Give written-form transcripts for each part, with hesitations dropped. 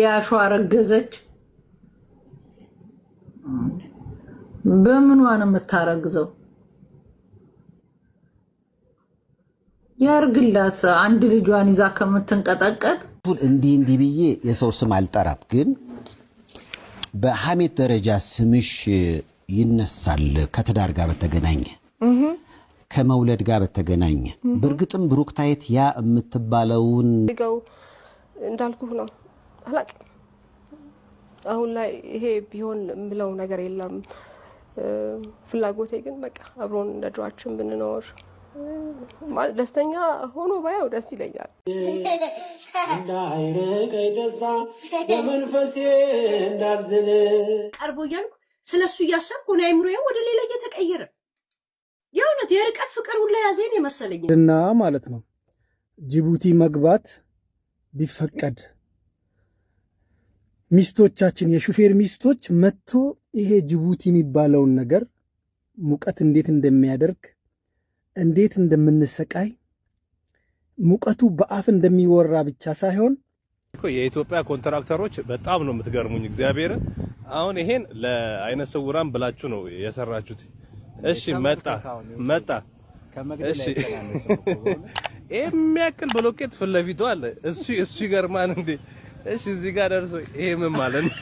ያሿ አረገዘች። በምኗ ነው የምታረግዘው? ያርግላት። አንድ ልጇን ይዛ ከምትንቀጠቀጥ። እንዲህ እንዲህ ብዬ የሰው ስም አልጠራም፣ ግን በሐሜት ደረጃ ስምሽ ይነሳል ከትዳር ጋር በተገናኘ፣ ከመውለድ ጋር በተገናኘ። በእርግጥም ብሩክታይት ያ የምትባለውን ገው እንዳልኩህ ነው። አላቅም፣ አሁን ላይ ይሄ ቢሆን የምለው ነገር የለም። ፍላጎቴ ግን በቃ አብሮን እንደ ድሯችን ብንኖር፣ ደስተኛ ሆኖ ባየው ደስ ይለኛል። እንዳይርቀኝ ደስታ በመንፈሴ እንዳልዝል። ቀርቦ እያልኩ ስለ እሱ እያሰብኩ እኔ አይምሮዬ ወደ ሌላ እየተቀየረ፣ የእውነት የርቀት ፍቅር ሁላ ያዘኝ የመሰለኝ። እና ማለት ነው ጅቡቲ መግባት ቢፈቀድ፣ ሚስቶቻችን፣ የሹፌር ሚስቶች መጥቶ ይሄ ጅቡቲ የሚባለውን ነገር ሙቀት እንዴት እንደሚያደርግ፣ እንዴት እንደምንሰቃይ፣ ሙቀቱ በአፍ እንደሚወራ ብቻ ሳይሆን የኢትዮጵያ ኮንትራክተሮች በጣም ነው የምትገርሙኝ። እግዚአብሔርን አሁን ይሄን ለአይነ ስውራን ብላችሁ ነው የሰራችሁት። እሺ መጣ መጣ። እሺ የሚያክል ብሎኬት ፊት ለፊቱ አለ። እሱ ይገርማል እንዴ! እሺ እዚህ ጋር ደርሶ ይሄ ምን ማለት ነው?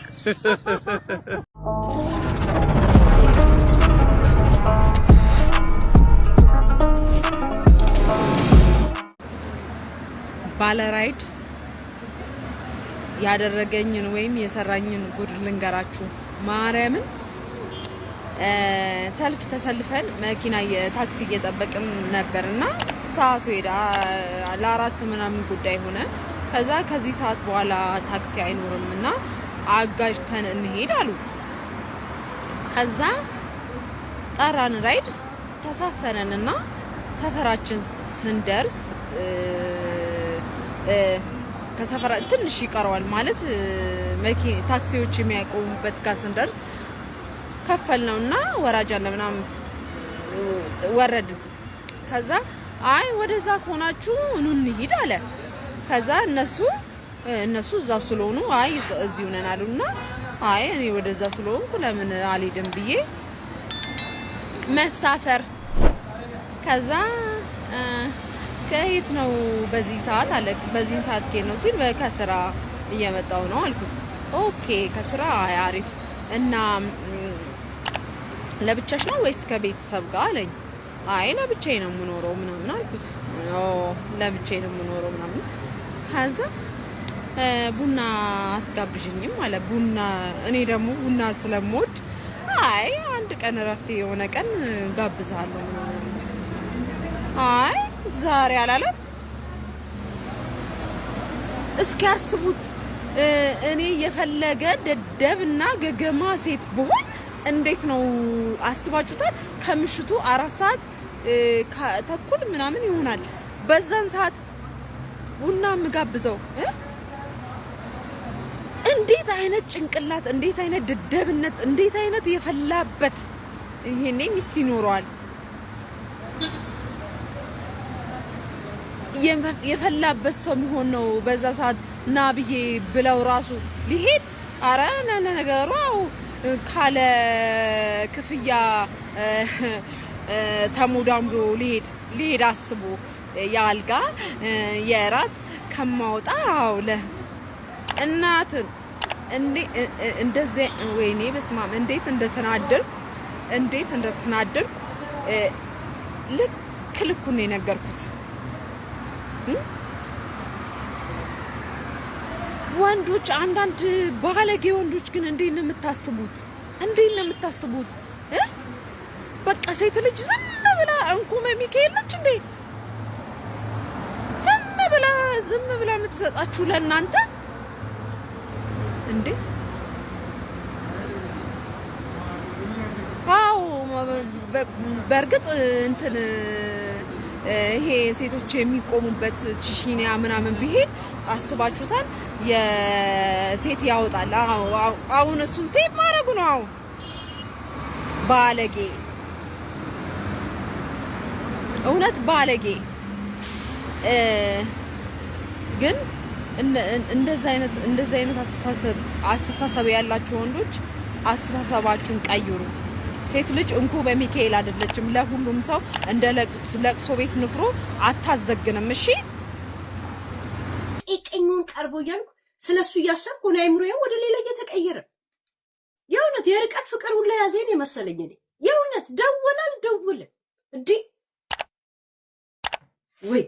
ባለ ራይድ ያደረገኝን ወይም የሰራኝን ጉድ ልንገራችሁ። ማርያምን፣ ሰልፍ ተሰልፈን መኪና ታክሲ እየጠበቅን ነበር እና ሰዓቱ ሄዳ ለ4 ምናምን ጉዳይ ሆነ። ከዛ ከዚህ ሰዓት በኋላ ታክሲ አይኖርም እና አጋጅተን እንሄድ አሉ። ከዛ ጠራን ራይድ፣ ተሳፈረን እና ሰፈራችን ስንደርስ፣ ከሰፈራ ትንሽ ይቀረዋል ማለት ታክሲዎች የሚያቆሙበት ጋር ስንደርስ ከፈል ነው እና ወራጅ አለ ምናምን ወረድን። ከዛ አይ ወደዛ ከሆናችሁ ኑ እንሂድ አለ። ከዛ እነሱ እዛው ስለሆኑ አይ እዚሁ ነን አሉና አይ እኔ ወደዛ ስለሆንኩ ለምን አልሄድም ብዬ መሳፈር። ከዛ ከየት ነው በዚህ ሰዓት አለ። በዚህን ሰዓት ከየት ነው ሲል ከስራ እየመጣው ነው አልኩት። Okay ከስራ፣ አይ አሪፍ፣ እና ለብቻሽ ነው ወይስ ከቤተሰብ ጋር አለኝ። አይ ለብቻዬ ነው የምኖረው ምናምን አልኩት። ኦ ለብቻዬ ነው የምኖረው ምናምን። ከዛ ቡና አትጋብዥኝም አለ። ቡና እኔ ደግሞ ቡና ስለምወድ አይ አንድ ቀን እረፍቴ የሆነ ቀን ጋብዝሃለሁ ምናምን አልኩት። አይ ዛሬ አላለም። እስኪ አስቡት፣ እኔ የፈለገ ደደብና ገገማ ሴት ብሆን እንዴት ነው አስባችሁታል? ከምሽቱ 4 ሰዓት ተኩል ምናምን ይሆናል። በዛን ሰዓት ቡና የምጋብዘው እንዴት አይነት ጭንቅላት፣ እንዴት አይነት ደደብነት፣ እንዴት አይነት የፈላበት፣ ይሄኔ ሚስት ይኖረዋል። የፈላበት ሰው የሚሆን ነው። በዛ ሰዓት ና ብዬ ብለው ራሱ ሊሄድ፣ አረ ለነገሩ ካለ ክፍያ ተሞዳምዶ ሊሄድ አስቦ የአልጋ የእራት ከማውጣ አው እናትን እንደዚህ፣ ወይኔ በስማም፣ እንዴት እንደተናደድኩ፣ እንዴት እንደተናደድኩ። ልክ ልኩን ነው የነገርኩት። ወንዶች፣ አንዳንድ ባለጌ ወንዶች ግን እንዴት ነው የምታስቡት? እንዴት ነው የምታስቡት? በቃ ሴት ልጅ ዝም ብላ እንኩ ሚካኤል ነች እንዴ? ዝም ብላ ዝም ብላ የምትሰጣችሁ ለእናንተ እንዴ? አዎ በእርግጥ እንትን ይሄ ሴቶች የሚቆሙበት ቺቺኒያ ምናምን ቢሄድ አስባችሁታል? የሴት ያወጣል። አሁን እሱን ሴት ማድረጉ ነው። አሁን ባለጌ፣ እውነት ባለጌ ግን እንደዛ አይነት አስተሳሰብ ያላችሁ ወንዶች አስተሳሰባችሁን ቀይሩ። ሴት ልጅ እንኩ በሚካኤል አይደለችም። ለሁሉም ሰው እንደ ለቅሶ ቤት ንፍሮ አታዘግንም። እሺ። ቀኙን ቀርቦ እያልኩ ስለ እሱ እያሰብኩ እኔ አይምሮዬ ወደ ሌላ እየተቀየረ፣ የእውነት የርቀት ፍቅር ሁላ ያዘኝ የመሰለኝ። እኔ የእውነት ደወለ አልደወለ እንዲህ ወይ።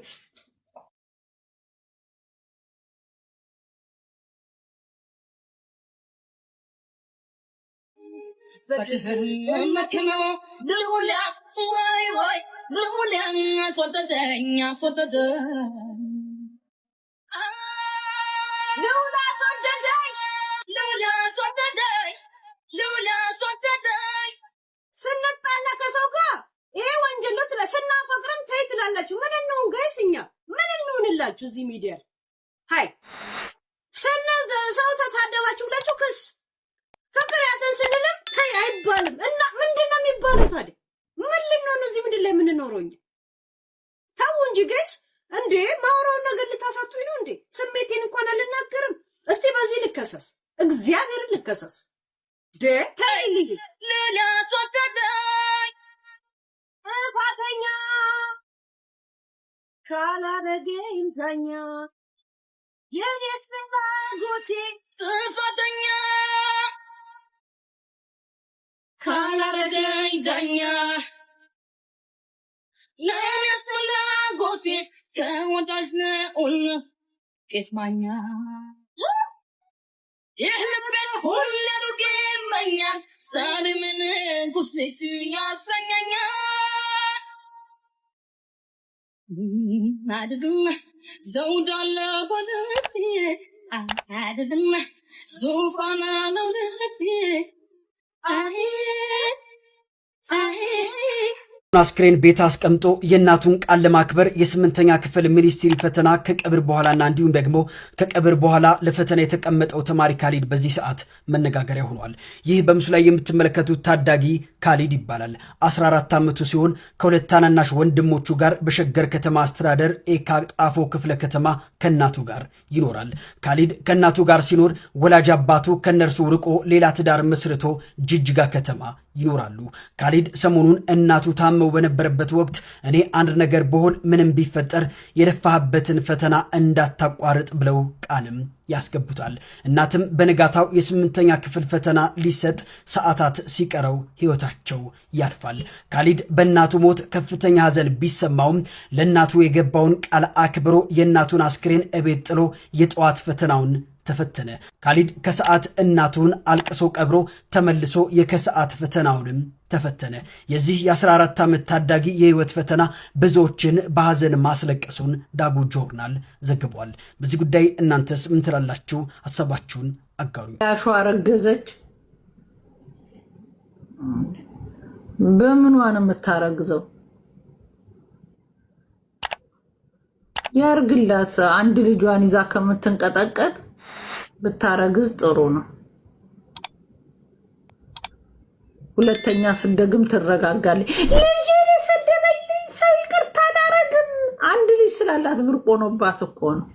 በድህነት ነው ልዑል ወይ ወይ ልዑል አስወደደኝ አስወደደኝ። ልዑል አስወደደኝ። ልዑል አስወደደኝ፣ ልዑል አስወደደኝ። ስንጣላ ከሰው ጋር ይሄ ወንጀል ነው ትላ፣ ስናፈቅርም ተይ ትላላችሁ። ምን እንሁን guys? እኛ ምን እንሁንላችሁ? እዚህ ሚዲያ ሀይ ስን ሰው ተታደባችሁ ብላችሁ ክስ፣ ፍቅር ያዘን ስንልም ተይ አይባልም። እና ምንድን ነው የሚባለው ታዲያ? ምን ልንሆን እዚህ ምድር ላይ የምንኖረው እኛ? ተው እንጂ guys። እንዴ፣ ማውራውን ነገር ልታሳጡኝ ነው እንዴ? ስሜቴን እንኳን አልናገርም። እስቲ በዚህ ልከሰስ፣ እግዚአብሔርን ልከሰስ። ደ ተይ ልጅ። ልዑል አስወደደኝ። ጥፋተኛ ካላረገኝ ዳኛ የኔስ ፍላጎቴ። ጥፋተኛ ካላረገኝ ዳኛ ለእኔስ ፍላጎቴ ከወዳጅ ነውና ጤፍ ማኛ። ይህ ልቤን ሁሌ ሩቅ ይመኛል፣ ዛሬ ምን ንጉሥ ልጅ ያሰኘኛል። አይደለም ዘውድ አለ በልቤ፣ አይደለም ዙፋን አለው ልቤ፣ አይ አይ። አስክሬን ቤት አስቀምጦ የእናቱን ቃል ለማክበር የስምንተኛ ክፍል ሚኒስትሪ ፈተና ከቀብር በኋላና እንዲሁም ደግሞ ከቀብር በኋላ ለፈተና የተቀመጠው ተማሪ ካሊድ በዚህ ሰዓት መነጋገሪያ ሆኗል። ይህ በምስሉ ላይ የምትመለከቱት ታዳጊ ካሊድ ይባላል። 14 ዓመቱ ሲሆን ከሁለት ታናናሽ ወንድሞቹ ጋር በሸገር ከተማ አስተዳደር ኤካ ጣፎ ክፍለ ከተማ ከእናቱ ጋር ይኖራል። ካሊድ ከእናቱ ጋር ሲኖር ወላጅ አባቱ ከእነርሱ ርቆ ሌላ ትዳር መስርቶ ጅጅጋ ከተማ ይኖራሉ። ካሊድ ሰሞኑን እናቱ ታመው በነበረበት ወቅት እኔ አንድ ነገር ብሆን፣ ምንም ቢፈጠር የለፋህበትን ፈተና እንዳታቋርጥ ብለው ቃልም ያስገቡታል። እናትም በንጋታው የስምንተኛ ክፍል ፈተና ሊሰጥ ሰዓታት ሲቀረው ሕይወታቸው ያልፋል። ካሊድ በእናቱ ሞት ከፍተኛ ሐዘን ቢሰማውም ለእናቱ የገባውን ቃል አክብሮ የእናቱን አስክሬን እቤት ጥሎ የጠዋት ፈተናውን ተፈተነ። ካሊድ ከሰዓት እናቱን አልቅሶ ቀብሮ ተመልሶ የከሰዓት ፈተናውንም ተፈተነ። የዚህ የ14 ዓመት ታዳጊ የህይወት ፈተና ብዙዎችን በሐዘን ማስለቀሱን ዳጉ ጆርናል ዘግቧል። በዚህ ጉዳይ እናንተስ ምን ትላላችሁ? ሀሳባችሁን አጋሩ። ያሿ አረገዘች። በምኗ ነው የምታረግዘው? ያርግላት። አንድ ልጇን ይዛ ከምትንቀጠቀጥ ብታረግዝ ጥሩ ነው። ሁለተኛ ስደግም ትረጋጋለች። ልጄን የሰደበልኝ ሰው ይቅርታ አላረግም። አንድ ልጅ ስላላት ብርቅ ሆኖባት እኮ ነው።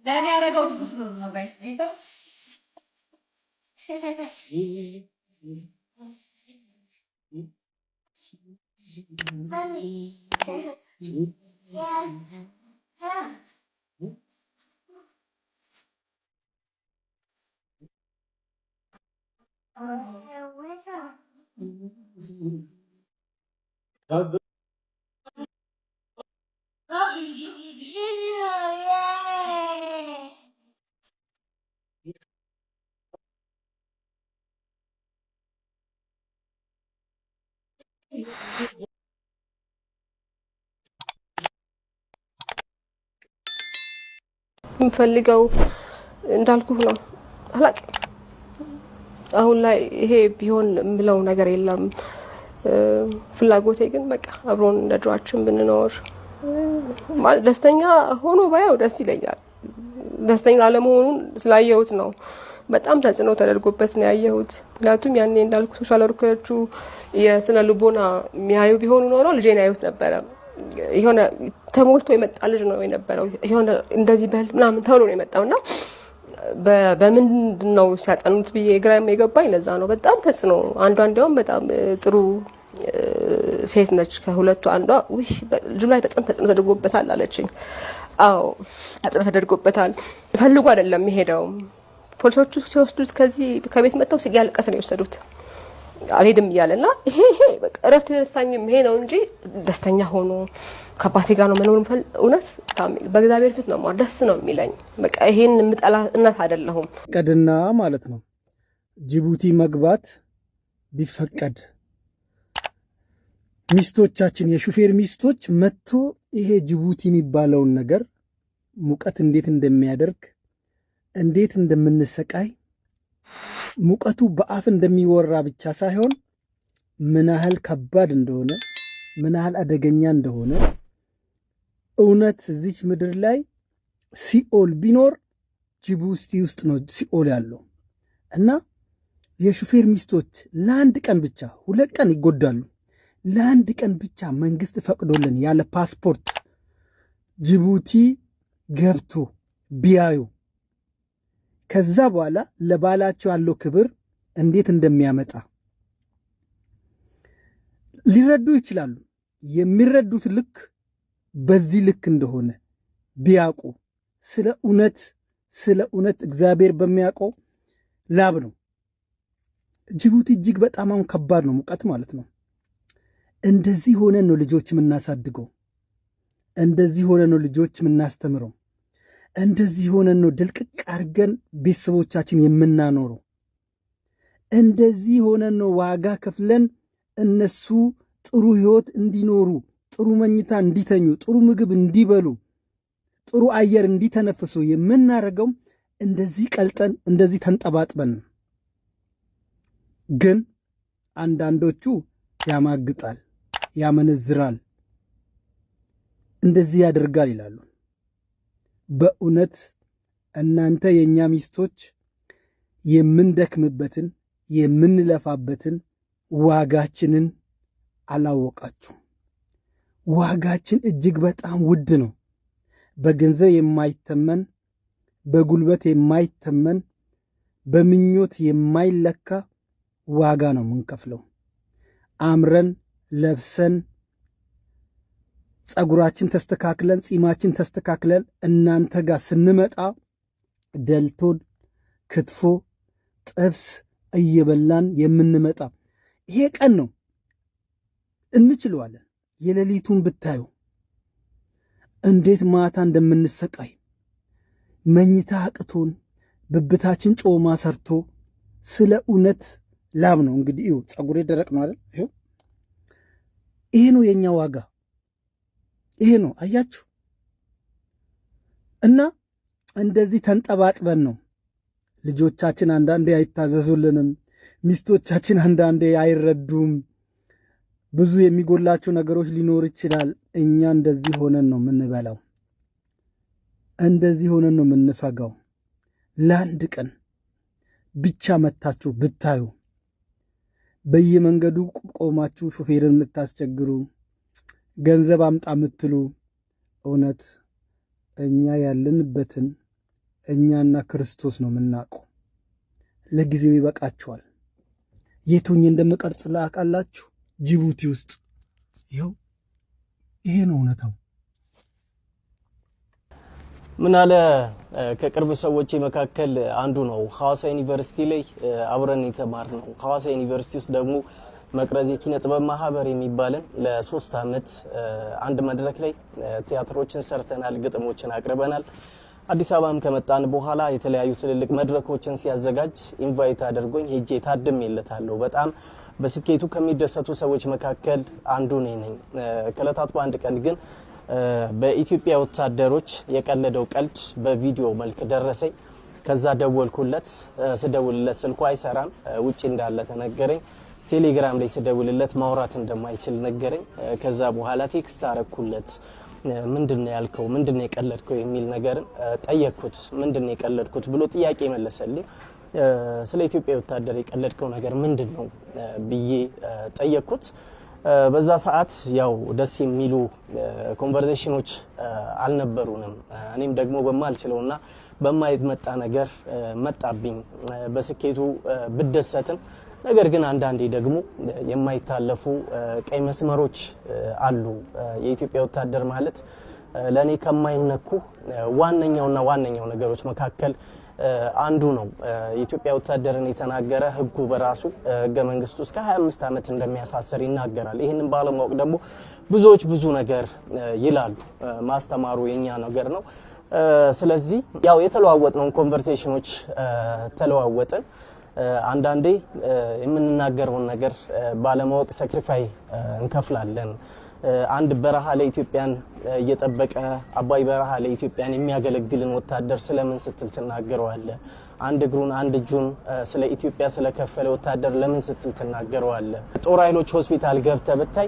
ለእኔ ያደረገው ብዙ ስለሆነ ነው guys። የምፈልገው እንዳልኩህ ነው። አላቅም። አሁን ላይ ይሄ ቢሆን የምለው ነገር የለም። ፍላጎቴ ግን በቃ አብሮን እንደ ድሯችን ብንኖር፣ ማለት ደስተኛ ሆኖ ባየው ደስ ይለኛል። ደስተኛ አለመሆኑን ስላየሁት ነው። በጣም ተጽዕኖ ተደርጎበት ነው ያየሁት። ምክንያቱም ያኔ እንዳልኩ social worker ኦቹ የስነ ልቦና የሚያዩ ቢሆኑ ኖሮ ልጄን ያዩት ነበረ። የሆነ ተሞልቶ የመጣ ልጅ ነው የነበረው። የሆነ እንደዚህ በል ምናምን ተብሎ ነው የመጣው እና በምንድን ነው ሲያጠኑት ብዬ ግራም የገባኝ ለዛ ነው። በጣም ተጽዕኖ፣ አንዷ እንዲያውም በጣም ጥሩ ሴት ነች። ከሁለቱ አንዷ ውይ ልጁ ላይ በጣም ተጽዕኖ ተደርጎበታል አለችኝ። አዎ ተጽዕኖ ተደርጎበታል። ፈልጎ አይደለም የሄደው። ፖሊሶቹ ሲወስዱት ከዚህ ከቤት መጥተው እያለቀሰ ነው የወሰዱት። አልሄድም እያለ እና ይሄ በቃ እረፍት የነሳኝም ይሄ ነው እንጂ ደስተኛ ሆኖ ከአባቴ ጋር ነው መኖር እውነት በእግዚአብሔር ፊት ነው ደስ ነው የሚለኝ። በቃ ይሄን የምጠላ እናት አይደለሁም። ቀድና ማለት ነው ጅቡቲ መግባት ቢፈቀድ ሚስቶቻችን የሹፌር ሚስቶች መጥቶ ይሄ ጅቡቲ የሚባለውን ነገር ሙቀት እንዴት እንደሚያደርግ፣ እንዴት እንደምንሰቃይ፣ ሙቀቱ በአፍ እንደሚወራ ብቻ ሳይሆን ምን ያህል ከባድ እንደሆነ፣ ምን ያህል አደገኛ እንደሆነ፣ እውነት እዚች ምድር ላይ ሲኦል ቢኖር ጅቡቲ ውስጥ ነው ሲኦል ያለው። እና የሹፌር ሚስቶች ለአንድ ቀን ብቻ፣ 2 ቀን ይጎዳሉ። ለአንድ ቀን ብቻ መንግስት ፈቅዶልን ያለ ፓስፖርት ጅቡቲ ገብቶ ቢያዩ ከዛ በኋላ ለባላቸው ያለው ክብር እንዴት እንደሚያመጣ ሊረዱ ይችላሉ። የሚረዱት ልክ በዚህ ልክ እንደሆነ ቢያውቁ ስለ እውነት፣ ስለ እውነት እግዚአብሔር በሚያውቀው ላብ ነው። ጅቡቲ እጅግ በጣም አሁን ከባድ ነው ሙቀት ማለት ነው። እንደዚህ ሆነን ነው ልጆች የምናሳድገው። እንደዚህ ሆነን ነው ልጆች የምናስተምረው። እንደዚህ ሆነን ነው ድልቅቅ አድርገን ቤተሰቦቻችን የምናኖረው። እንደዚህ ሆነን ነው ዋጋ ከፍለን እነሱ ጥሩ ህይወት እንዲኖሩ፣ ጥሩ መኝታ እንዲተኙ፣ ጥሩ ምግብ እንዲበሉ፣ ጥሩ አየር እንዲተነፍሱ የምናደርገው እንደዚህ ቀልጠን እንደዚህ ተንጠባጥበን ነው። ግን አንዳንዶቹ ያማግጣል፣ ያመነዝራል፣ እንደዚህ ያደርጋል ይላሉ። በእውነት እናንተ የእኛ ሚስቶች የምንደክምበትን የምንለፋበትን ዋጋችንን አላወቃችሁም። ዋጋችን እጅግ በጣም ውድ ነው። በገንዘብ የማይተመን፣ በጉልበት የማይተመን፣ በምኞት የማይለካ ዋጋ ነው የምንከፍለው። አምረን ለብሰን፣ ጸጉራችን ተስተካክለን፣ ጺማችን ተስተካክለን እናንተ ጋር ስንመጣ ደልቶን ክትፎ ጥብስ እየበላን የምንመጣ ይሄ ቀን ነው። እንችለዋለን። የሌሊቱን ብታዩ እንዴት ማታ እንደምንሰቃይ፣ መኝታ አቅቶን ብብታችን ጮማ ሰርቶ ስለ እውነት ላብ ነው። እንግዲህ ይኸው ጸጉሬ ደረቅ ነው አይደል? ይኸው ይሄ ነው የኛ ዋጋ። ይሄ ነው አያችሁ። እና እንደዚህ ተንጠባጥበን ነው። ልጆቻችን አንዳንዴ አይታዘዙልንም፣ ሚስቶቻችን አንዳንዴ አይረዱም። ብዙ የሚጎላቸው ነገሮች ሊኖር ይችላል። እኛ እንደዚህ ሆነን ነው የምንበላው፣ እንደዚህ ሆነን ነው የምንፈጋው። ለአንድ ቀን ብቻ መታችሁ ብታዩ፣ በየመንገዱ ቆማችሁ ሾፌርን የምታስቸግሩ፣ ገንዘብ አምጣ የምትሉ፣ እውነት እኛ ያለንበትን እኛና ክርስቶስ ነው የምናውቀው። ለጊዜው ይበቃችኋል። የት ሆኜ እንደምቀርጽ ላውቃላችሁ? ጅቡቲ ውስጥ ይኸው ይሄ ነው እውነታው። ምን አለ፣ ከቅርብ ሰዎች መካከል አንዱ ነው። ሐዋሳ ዩኒቨርሲቲ ላይ አብረን የተማርነው። ሐዋሳ ዩኒቨርሲቲ ውስጥ ደግሞ መቅረዝ የኪነ ጥበብ ማህበር የሚባልን ለ3 አመት አንድ መድረክ ላይ ቲያትሮችን ሰርተናል፣ ግጥሞችን አቅርበናል። አዲስ አበባም ከመጣን በኋላ የተለያዩ ትልልቅ መድረኮችን ሲያዘጋጅ invite አድርጎኝ ሄጄ ታድሜለታለሁ። በጣም በስኬቱ ከሚደሰቱ ሰዎች መካከል አንዱ እኔ ነኝ። ከእለታት በአንድ ቀን ግን በኢትዮጵያ ወታደሮች የቀለደው ቀልድ በቪዲዮ መልክ ደረሰኝ። ከዛ ደወልኩለት። ስደውልለት ስልኩ አይሰራም፣ ውጭ እንዳለ ተነገረኝ። ቴሌግራም ላይ ስደውልለት ማውራት እንደማይችል ነገረኝ። ከዛ በኋላ text አረኩለት። ምንድን ነው ያልከው? ምንድን ነው የቀለድከው? የሚል ነገርን ጠየቅኩት። ምንድን ነው የቀለድኩት ብሎ ጥያቄ መለሰልኝ። ስለ ኢትዮጵያ ወታደር የቀለድከው ነገር ምንድን ነው ብዬ ጠየቅኩት። በዛ ሰዓት ያው ደስ የሚሉ conversation ኖች አልነበሩንም። እኔም ደግሞ በማልችለውና በማይመጣ ነገር መጣብኝ። በስኬቱ ብደሰትም ነገር ግን አንዳንዴ ደግሞ የማይታለፉ ቀይ መስመሮች አሉ። የኢትዮጵያ ወታደር ማለት ለእኔ ከማይነኩ ዋነኛውና ዋነኛው ነገሮች መካከል አንዱ ነው። የኢትዮጵያ ወታደርን የተናገረ ሕጉ በራሱ ሕገ መንግስቱ እስከ 25 ዓመት እንደሚያሳስር ይናገራል። ይህንን ባለማወቅ ደግሞ ብዙዎች ብዙ ነገር ይላሉ። ማስተማሩ የኛ ነገር ነው። ስለዚህ ያው የተለዋወጥነውን conversation ኖች ተለዋወጥን። አንዳንዴ የምንናገረውን ነገር ባለማወቅ sacrifice እንከፍላለን። አንድ በረሃ ላይ ኢትዮጵያን እየጠበቀ፣ አባይ በረሃ ላይ ኢትዮጵያን የሚያገለግልን ወታደር ስለምን ስትል ትናገረዋለህ? አንድ እግሩን አንድ እጁን ስለ ኢትዮጵያ ስለከፈለ ወታደር ለምን ስትል ትናገረዋለህ? ጦር ኃይሎች ሆስፒታል ገብተህ ብታይ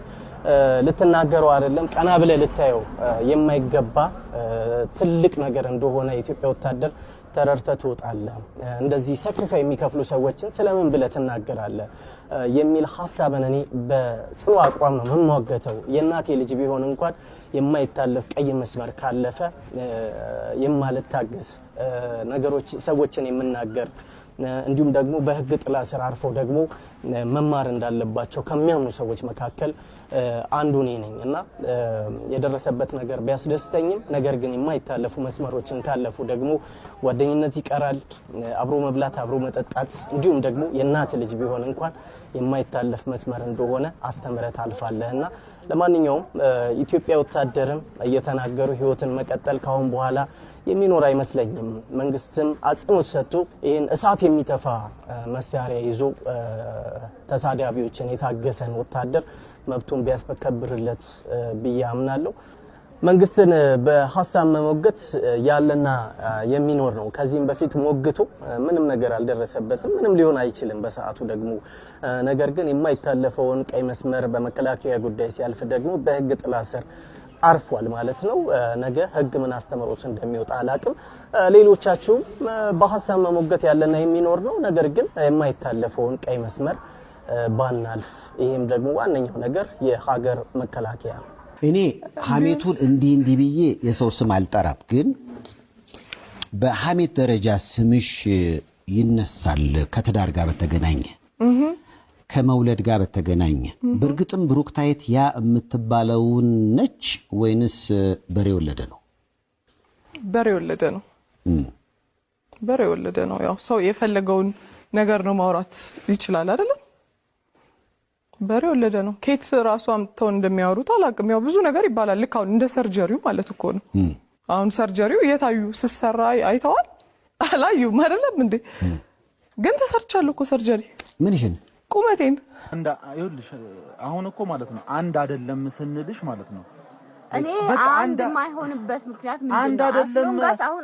ልትናገረው አይደለም ቀና ብለህ ልታየው የማይገባ ትልቅ ነገር እንደሆነ የኢትዮጵያ ወታደር ተረድተህ ትወጣለህ። እንደዚህ sacrifice የሚከፍሉ ሰዎችን ስለምን ብለህ ትናገራለህ የሚል ሀሳብን እኔ በጽኑ አቋም ነው የምሟገተው። የእናቴ ልጅ ቢሆን እንኳን የማይታለፍ ቀይ መስመር ካለፈ የማልታገስ፣ ነገሮች ሰዎችን የምናገር፣ እንዲሁም ደግሞ በሕግ ጥላ ስር አርፈው ደግሞ መማር እንዳለባቸው ከሚያምኑ ሰዎች መካከል አንዱ እኔ ነኝ እና የደረሰበት ነገር ቢያስደስተኝም ነገር ግን የማይታለፉ መስመሮችን ካለፉ ደግሞ ጓደኝነት ይቀራል፣ አብሮ መብላት፣ አብሮ መጠጣት፣ እንዲሁም ደግሞ የእናት ልጅ ቢሆን እንኳን የማይታለፍ መስመር እንደሆነ አስተምረህ ታልፋለህ። እና ለማንኛውም ኢትዮጵያ ወታደርን እየተናገሩ ህይወትን መቀጠል ካሁን በኋላ የሚኖር አይመስለኝም። መንግስትም አጽንኦት ሰጥቶ ይህን እሳት የሚተፋ መሳሪያ ይዞ ተሳዳቢዎችን የታገሰን ወታደር መብቱን ቢያስከብርለት ብዬ አምናለሁ። መንግስትን በሀሳብ መሞገት ያለና የሚኖር ነው። ከዚህም በፊት ሞግቶ ምንም ነገር አልደረሰበትም፣ ምንም ሊሆን አይችልም በሰዓቱ ደግሞ። ነገር ግን የማይታለፈውን ቀይ መስመር በመከላከያ ጉዳይ ሲያልፍ ደግሞ በህግ ጥላ ስር አርፏል ማለት ነው። ነገ ህግ ምን አስተምሮት እንደሚወጣ አላቅም። ሌሎቻችሁም በሀሳብ መሞገት ያለና የሚኖር ነው። ነገር ግን የማይታለፈውን ቀይ መስመር ባናልፍ፣ ይሄም ደግሞ ዋነኛው ነገር የሀገር መከላከያ ነው። እኔ ሀሜቱን እንዲህ እንዲህ ብዬ የሰው ስም አልጠራም፣ ግን በሀሜት ደረጃ ስምሽ ይነሳል ከትዳር ጋር በተገናኘ፣ ከመውለድ ጋር በተገናኘ። በእርግጥም ብሩክታይት ያ የምትባለውን ነች ወይንስ በሬ ወለደ ነው? በሬ ወለደ ነው። በሬ ወለደ ነው። ያው ሰው የፈለገውን ነገር ነው ማውራት ይችላል አይደለም? በሬ ወለደ ነው። ኬት ራሱ አምጥተው እንደሚያወሩት አላውቅም። ያው ብዙ ነገር ይባላል። ልክ አሁን እንደ surgery ው ማለት እኮ ነው። አሁን surgery ው የታዩ ስሰራ አይተዋል? አላዩም አይደለም እንዴ? ግን ተሰርቻለሁ እኮ surgery። ምንሽን? ቁመቴን። ይኸውልሽ አሁን እኮ ማለት ነው አንድ አይደለም ስንልሽ ማለት ነው እኔ አንድ የማይሆንበት ምክንያት ምንድን ነው? አይደለም። As long as አሁን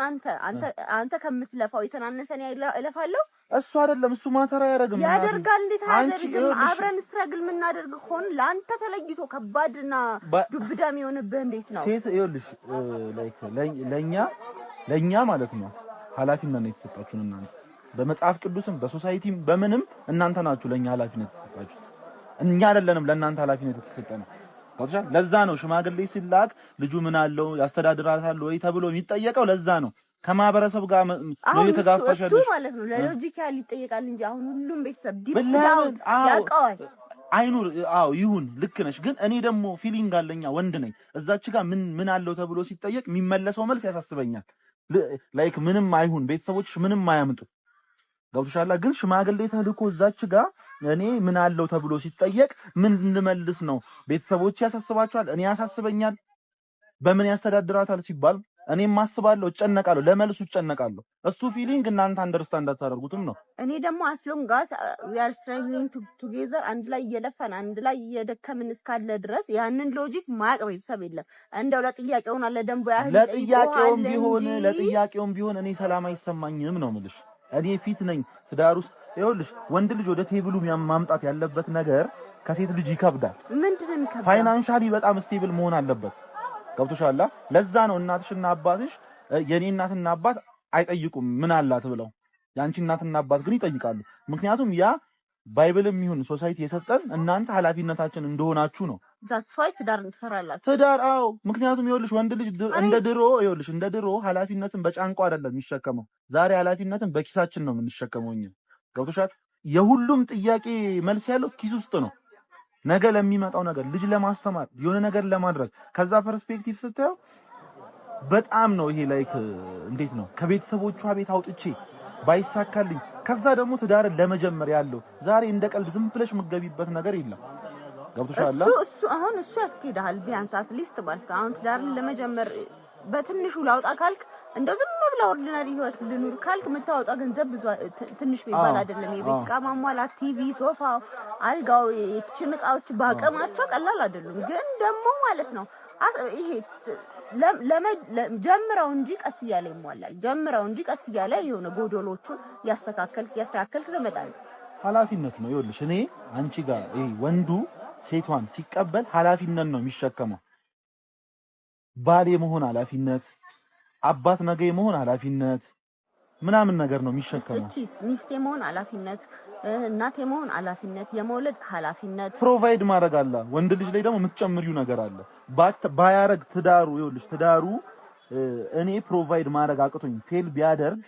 አንተ ከምትለፋው የተናነሰ እኔ እለፋለሁ። እሱ አይደለም፣ እሱ matter አያደርግም። ያደርጋል። እንዴት አንቺ አያደርግም? ይኸውልሽ አብረን struggle የምናደርግ ከሆነ ለአንተ ተለይቶ ከባድና ዱብዳ የሚሆንብህ እንዴት ነው? ሴት ይኸውልሽ like ለኛ ማለት ነው ኃላፊነት ነው የተሰጣችሁን እናንተ፣ በመጽሐፍ ቅዱስም በ society ም በምንም እናንተ ናችሁ ለኛ ኃላፊነት የተሰጣችሁት። እኛ አይደለንም ለእናንተ ኃላፊነት የተሰጠነው። ገብቶሻል? ለዛ ነው ሽማግሌ ሲላክ ልጁ ምን አለው፣ ያስተዳድራታል ወይ ተብሎ የሚጠየቀው። ለዛ ነው ከማህበረሰብ ጋር ነው አሁን እሱ እየተጋፋሽ እሱ ያለሽ። ማለት ነው ለ logical ይጠየቃል እንጂ አሁን ሁሉም ቤተሰብ deep ለምን? down አዎ ያውቀዋል። አይኑር፣ አዎ ይሁን፣ ልክ ነሽ። ግን እኔ ደግሞ feeling አለኛ፣ ወንድ ነኝ። እዛች ጋር ምን ምን አለው ተብሎ ሲጠየቅ የሚመለሰው መልስ ያሳስበኛል። Like ምንም አይሁን፣ ቤተሰቦች ምንም አያምጡ፣ ገብቶሻል? ግን ሽማግሌ ተልኮ እዛች ጋር እኔ ምን አለው ተብሎ ሲጠየቅ ምን ልመልስ ነው? ቤተሰቦች ያሳስባቸዋል፣ እኔ ያሳስበኛል። በምን ያስተዳድራታል ሲባል እኔም አስባለሁ፣ እጨነቃለሁ፣ ለመልሱ እጨነቃለሁ። እሱ feeling እናንተ understand አታደርጉትም ነው። እኔ ደግሞ as long as we are struggling together፣ አንድ ላይ እየለፋን አንድ ላይ እየደከምን እስካለ ድረስ ያንን logic ማያውቅ ቤተሰብ የለም። እንደው ለጥያቄውን አለ ደንቦ ያህል ለጥያቄውም ይጠይቁሃል ቢሆን እንጂ ለጥያቄውም ቢሆን እኔ ሰላም አይሰማኝም ነው የምልሽ። እኔ ፊት ነኝ ትዳር ውስጥ። ይኸውልሽ ወንድ ልጅ ወደ table ኡ ማምጣት ያለበት ነገር ከሴት ልጅ ይከብዳል። ምንድን ነው የሚከብደው? Financially በጣም stable መሆን አለበት። ገብቶሻል? ለዛ ነው እናትሽና አባትሽ የኔ እናትና አባት አይጠይቁም ምን አላት ብለው፣ የአንቺ እናትና አባት ግን ይጠይቃሉ። ምክንያቱም ያ Bible ም ይሁን society የሰጠን እናንተ ኃላፊነታችን እንደሆናችሁ ነው። That's why ትዳር ትፈራላችሁ። ትዳር አዎ። ምክንያቱም ይኸውልሽ ወንድ ልጅ እንደ ድሮ ይኸውልሽ እንደ ድሮ ኃላፊነትን በጫንቋ አይደለም የሚሸከመው። ዛሬ ኃላፊነትን በኪሳችን ነው የምንሸከመው እኛ። ገብቶሻል? የሁሉም ጥያቄ መልስ ያለው ኪስ ውስጥ ነው። ነገ ለሚመጣው ነገር ልጅ ለማስተማር የሆነ ነገር ለማድረግ ከዛ perspective ስታየው በጣም ነው ይሄ like እንዴት ነው ከቤተሰቦቿ ቤት አውጥቼ ባይሳካልኝ ከዛ ደግሞ ትዳርን ለመጀመር ያለው ዛሬ እንደ ቀልድ ዝም ብለሽ የምትገቢበት ነገር የለም። ገብቶሻል? እሱ አሁን እሱ ያስኬድሃል ቢያንስ at least ማለት ነው። አሁን ትዳርን ለመጀመር በትንሹ ላውጣ ካልክ እንደው ዝም ብለህ ordinary ህይወት ልኑር ካልክ የምታወጣው ገንዘብ ብዙ ትንሽ የሚባል አይደለም። የቤት ዕቃ ማሟላት፣ ቲቪ፣ ሶፋ፣ አልጋው፣ የ kitchen እቃዎች በአቅማቸው ቀላል አይደሉም። ግን ደግሞ ማለት ነው ይሄ ጀምረው እንጂ ቀስ እያለ ይሟላል። ጀምረው እንጂ ቀስ እያለ የሆነ ጎዶሎቹን ያስተካከልክ ያስተካከልክ ትመጣለህ። ኃላፊነት ነው። ይኸውልሽ እኔ አንቺ ጋር ይሄ ወንዱ ሴቷን ሲቀበል ኃላፊነት ነው የሚሸከመው። ባል የመሆን ኃላፊነት፣ አባት ነገ የመሆን ኃላፊነት ምናምን ነገር ነው የሚሸከመው። እቺስ ሚስት የመሆን ኃላፊነት፣ እናት የመሆን ኃላፊነት፣ የመውለድ ኃላፊነት provide ማድረግ አለ። ወንድ ልጅ ላይ ደግሞ የምትጨምሪው ነገር አለ። ባያረግ ትዳሩ ይኸውልሽ ትዳሩ እኔ provide ማድረግ አቅቶኝ fail ቢያደርግ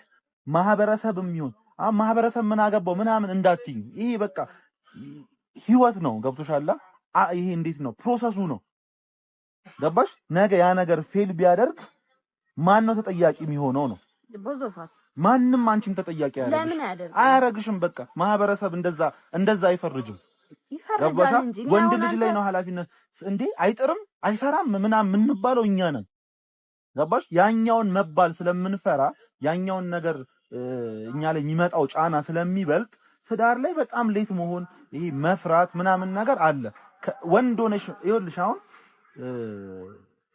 ማህበረሰብም ይሁን አሁን ማህበረሰብ ምን አገባው ምናምን እንዳትኝ። ይሄ በቃ ህይወት ነው። ገብቶሻል? ይሄ እንዴት ነው process ኡ ነው። ገባሽ? ነገ ያ ነገር fail ቢያደርግ ማን ነው ተጠያቂ የሚሆነው ነው? Both of us። ማንም አንቺን ተጠያቂ ለምን አያደርግም? አያረግሽም። በቃ ማህበረሰብ እንደዛ አይፈርጅም። ይፈርጃል እንጂ ወንድ ልጅ ላይ ነው ኃላፊነት። እንዴ አይጥርም አይሰራም ምናምን የምንባለው እኛ ነን። ገባሽ? ያኛውን መባል ስለምንፈራ ያኛውን ነገር እኛ ላይ የሚመጣው ጫና ስለሚበልጥ ትዳር ላይ በጣም late መሆን ይሄ መፍራት ምናምን ነገር አለ። ወንድ ሆነሽ ይኸውልሽ አሁን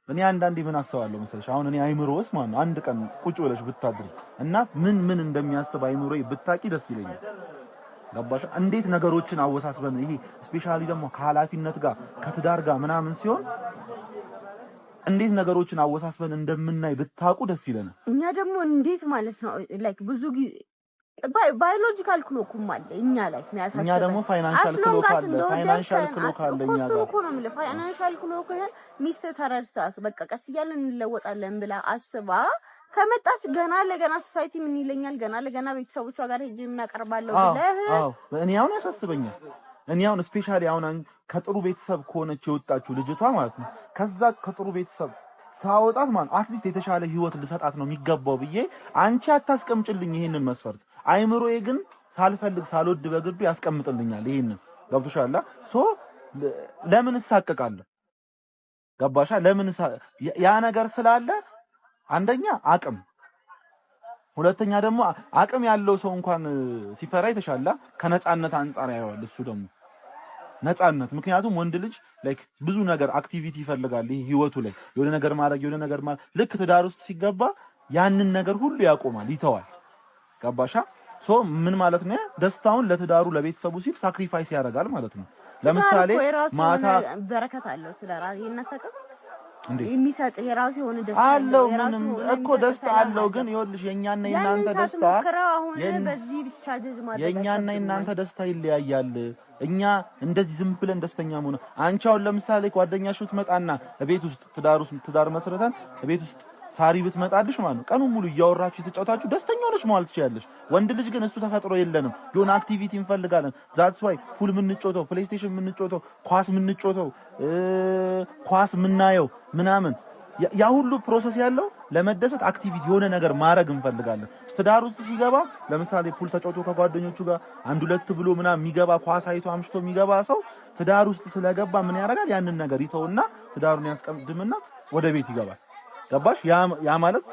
እኔ አንዳንዴ ምን አስባለሁ መሰለሽ፣ አሁን እኔ አይምሮ ውስጥ ማለት ነው አንድ ቀን ቁጭ ብለሽ ብታድሪ እና ምን ምን እንደሚያስብ አይምሮዬ ብታቂ ደስ ይለኛል። ገባሽ? እንዴት ነገሮችን አወሳስበን ይሄ specially ደግሞ ከኃላፊነት ጋር ከትዳር ጋር ምናምን ሲሆን እንዴት ነገሮችን አወሳስበን እንደምናይ ብታቁ ደስ ይለናል። እኛ ደግሞ እንዴት ማለት ነው like ብዙ ጊዜ biological clock ኡም አለ እኛ ላይ የሚያሳስበን። እኛ ደግሞ financial clock አለ፣ financial clock አለ እኛ ጋር እኮ ነው የምልህ። Financial clock ህን ሚስት ተረድታ በቃ ቀስ እያለን እንለወጣለን ብላ አስባ ከመጣች ገና ለገና society ምን ይለኛል፣ ገና ለገና ቤተሰቦቿ ጋር ሄጄ ምን አቀርባለሁ ብለህ። አዎ እኔ አሁን ያሳስበኛል። እኔ አሁን specially አሁን ከጥሩ ቤተሰብ ከሆነች የወጣችው ልጅቷ ማለት ነው ከዛ ከጥሩ ቤተሰብ ሳወጣት ማለት at least የተሻለ ህይወት ልሰጣት ነው የሚገባው ብዬ አንቺ አታስቀምጭልኝ ይሄንን መስፈርት። አይምሮዬ ግን ሳልፈልግ ሳልወድ በግዱ ያስቀምጥልኛል ይሄንን። ገብቶሻል? So ለምን እሳቀቃለሁ? ገባሻ? ለምን ያ ነገር ስላለ አንደኛ አቅም፣ ሁለተኛ ደግሞ አቅም ያለው ሰው እንኳን ሲፈራ የተሻለ ከነፃነት አንጻር ያየዋል። እሱ ደግሞ ነፃነት፣ ምክንያቱም ወንድ ልጅ like ብዙ ነገር activity ይፈልጋል። ይሄ ህይወቱ ላይ የሆነ ነገር ማድረግ የሆነ ነገር ማለት ልክ ትዳር ውስጥ ሲገባ ያንን ነገር ሁሉ ያቆማል፣ ይተዋል። ገባሻ? So ምን ማለት ነው? ደስታውን ለትዳሩ ለቤተሰቡ ሲል sacrifice ያደርጋል ማለት ነው። ለምሳሌ ማታ በረከት አለው ትዳር ይነፈቀው የሚሰጥ የራሱ የሆነ ደስታ አለው። ምንም እኮ ደስታ አለው። ግን ይኸውልሽ የኛና የናንተ ደስታ አሁን በዚህ ብቻ ጀጅ ማድረግ የኛና የናንተ ደስታ ይለያያል። እኛ እንደዚህ ዝም ብለን ደስተኛ መሆን፣ አንቺ አሁን ለምሳሌ ጓደኛሽ ብትመጣና ቤት ውስጥ ትዳር ውስጥ ትዳር መስርተን ቤት ውስጥ ሳሪ ብትመጣልሽ ማለት ነው ቀኑን ሙሉ እያወራችሁ የተጫወታችሁ ደስተኛ ሆነሽ መዋል ትችያለሽ። ወንድ ልጅ ግን እሱ ተፈጥሮ የለንም። የሆነ activity እንፈልጋለን። That's why pool የምንጫወተው፣ PlayStation የምንጫወተው፣ ኳስ የምንጫወተው፣ ኳስ የምናየው ምናምን ያ ሁሉ process ያለው ለመደሰት activity የሆነ ነገር ማድረግ እንፈልጋለን። ትዳር ውስጥ ሲገባ ለምሳሌ pool ተጫውቶ ከጓደኞቹ ጋር አንድ ሁለት ብሎ ምናምን የሚገባ ኳስ አይቶ አምሽቶ የሚገባ ሰው ትዳር ውስጥ ስለገባ ምን ያደርጋል? ያንን ነገር ይተውና ትዳሩን ያስቀድምና ወደ ቤት ይገባል። ገባሽ? ያ ማለት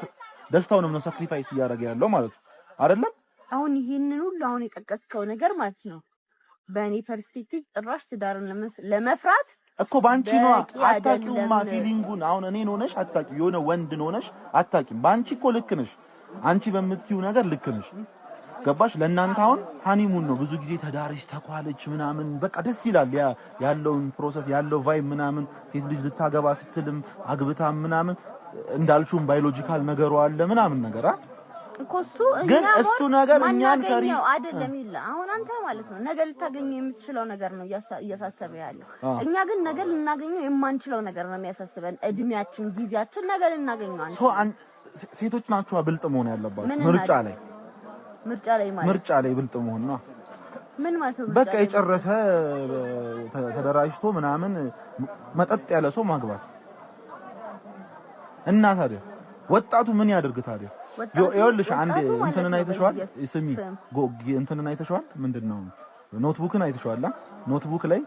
ደስታውንም ነው sacrifice እያደረገ ያለው ማለት ነው አይደለም? አሁን ይሄንን ሁሉ አሁን የጠቀስከው ነገር ማለት ነው በእኔ perspective ጭራሽ ትዳርን ለመፍራት እኮ ባንቺ ነው አታውቂውማ። Feeling ኡን አሁን እኔን ሆነሽ አታውቂው፣ የሆነ ወንድን ሆነሽ አታውቂም። ባንቺ እኮ ልክ ነሽ፣ አንቺ በምትይው ነገር ልክ ነሽ። ገባሽ? ለእናንተ አሁን honeymoon ነው። ብዙ ጊዜ ተዳርሽ ተኳለች ምናምን በቃ ደስ ይላል። ያለውን process ያለው vibe ምናምን፣ ሴት ልጅ ልታገባ ስትልም አግብታም ምናምን እንዳልሹም biological ነገሩ አለ ምናምን ነገር እኮ እሱ ግን እሱ ነገር እኛን ፈሪ ማናገኘው አይደለም ይላ። አሁን አንተ ማለት ነው ነገ ልታገኘው የምትችለው ነገር ነው እያሳሰበ ያለው። እኛ ግን ነገ ልናገኘው የማንችለው ነገር ነው የሚያሳስበን። እድሜያችን፣ ጊዜያችን ነገ ልናገኘው አንችልም። ሴቶች ናቸው ብልጥ መሆን ያለባቸው ምርጫ ላይ። ምርጫ ላይ ማለት ምርጫ ላይ ብልጥ መሆን ነው። ምን ማለት ነው? በቃ የጨረሰ ተደራጅቶ ምናምን መጠጥ ያለ ሰው ማግባት። እና ታዲያ ወጣቱ ምን ያደርግ ታዲያ? ይኸውልሽ አንድ እንትንን አይተሽዋል? ስሚ፣ እንትንን አይተሽዋል? ምንድነው Notebook ን አይተሽዋል? Notebook ላይ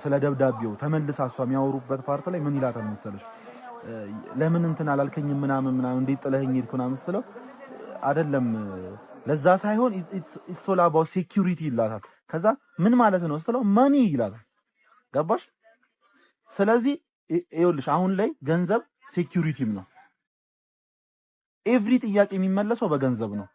ስለ ደብዳቤው ተመልሳ እሷ የሚያወሩበት part ላይ ምን ይላታል መሰለሽ? ለምን እንትን አላልከኝም ምናምን ምናምን፣ እንዴት ጥለኸኝ ሄድክ ምናምን ስትለው አይደለም ለዛ ሳይሆን it's all about security ይላታል። ከዛ ምን ማለት ነው ስትለው money ይላታል። ገባሽ? ስለዚህ ይኸውልሽ አሁን ላይ ገንዘብ security ም ነው። Every ጥያቄ የሚመለሰው በገንዘብ ነው።